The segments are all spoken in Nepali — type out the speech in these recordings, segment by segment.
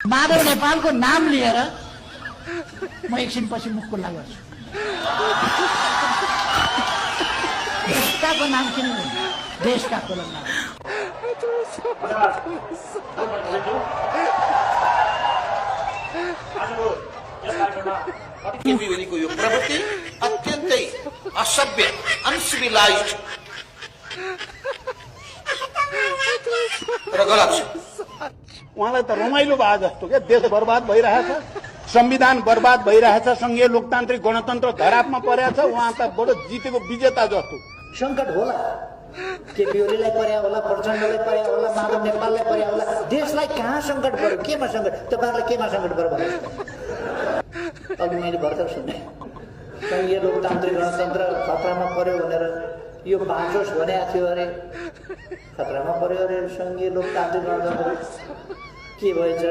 माधव नेपालको नाम लिएर म एकछिनपछि मुख खुल्ला गर्छु। देशकाको नाम किन लिनु? देशका को नाम केपी ओलीको यो प्रवृत्ति अत्यन्तै असभ्य, अनसिभिलाइज्ड र गलत छ। उहाँलाई त रमाइलो भए जस्तो क्या, देश बर्बाद भइरहेछ, संविधान बर्बाद भइरहेछ, संघीय लोकतान्त्रिक गणतन्त्र धरापमा परेको छ, उहाँ त बडो जितेको विजेता जस्तो। संकट होला, केपी ओलीलाई पर्या होला, प्रचण्डलाई पर्या होला, माधव नेपाललाई पर्या होला। देशलाई कहाँ संकट पर्यो? केमा संकट? तपाईँहरूलाई केमा संकट पर्यो भन्नुहोस् त? अघि मैले भर्खर सुने संघीय लोकतान्त्रिक गणतन्त्र खतरामा पर्यो भनेर यो बाँचोस् भनेको थियो अरे, खतरामा पर्यो अरे संघीय लोकतान्त्रिक गणतन्त्र। के भएछ?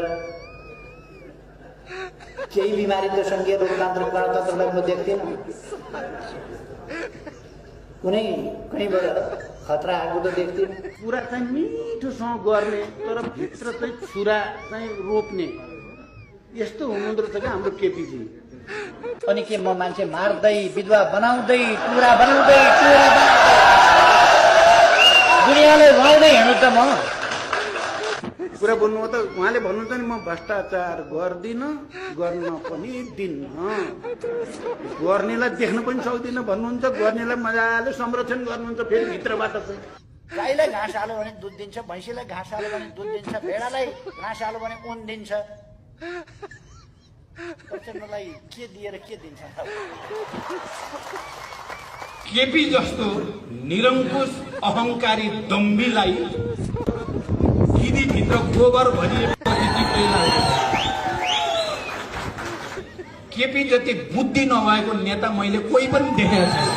केही बिमारी त संघीय लोकतान्त्रिक गणतन्त्रलाई म देख्दिनँ। कुनै कहीँबाट खतरा आएको त देख्दिनँ। कुरा चाहिँ मिठोसँग गर्ने तर भित्र चाहिँ छुरा चाहिँ रोप्ने यस्तो हुनुहुँदो रहेछ क्या हाम्रो केपीजी। अनि के म मान्छे मार्दै, विधवा बनाउँदै, टुरा बनाउँदै, दुनियाँलाई रुवाउँदै हिँड्नु त म? कुरा बोल्नु हो त उहाँले भन्नुहुन्छ नि, म भ्रष्टाचार गर्दिनँ, गर्न पनि दिन्न, गर्नेलाई देख्न पनि सक्दिनँ भन्नुहुन्छ, गर्नेलाई मजाले संरक्षण गर्नुहुन्छ। फेरि भित्रबाट चाहिँ गाईलाई घाँस हाल्यो भने दुध दिन्छ, भैँसीलाई घाँस हाल्यो भने दुध दिन्छ, भेडालाई घाँस हाल्यो भने ऊन दिन्छ। प्रचण्डलाई के दिएर के दिन्छ? केपी जस्तो निरङ्कुश अहङ्कारी दम्बीलाई भित्र गोबर भरिएपछि केपी जति बुद्धि नभएको नेता मैले कोही पनि देखेको छैन।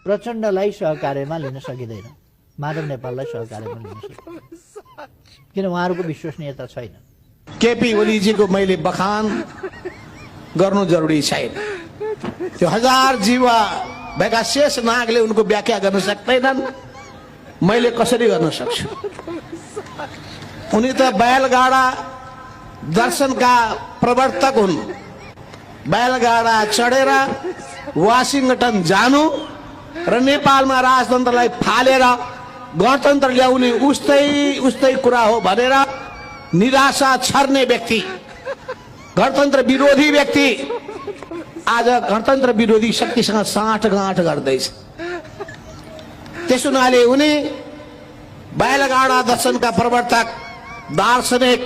प्रचण्डलाई सहकार्यमा लिन सकिँदैन, माधव नेपाललाई सहकार्यमा लिन सकिँदैन, किन उहाँहरूको विश्वसनीयता छैन। केपी ओलीजीको मैले बखान गर्नु जरुरी छैन। त्यो हजार जीवा भएका शेष नागले उनको व्याख्या गर्न सक्दैनन्, मैले कसरी गर्न सक्छु? उनी त बैलगाडा दर्शनका प्रवर्तक हुन्। बैलगाडा चढेर वाशिंगटन जानु र नेपालमा राजतन्त्रलाई फालेर गणतन्त्र ल्याउने उस्तै कुरा हो भनेर निराशा छर्ने व्यक्ति, गणतन्त्र विरोधी व्यक्ति आज गणतन्त्र विरोधी शक्तिसँग साँठगाँठ गर्दैछ। त्यसो हुनाले उनी बैलगाडा दर्शनका प्रवर्तक, दार्शनिक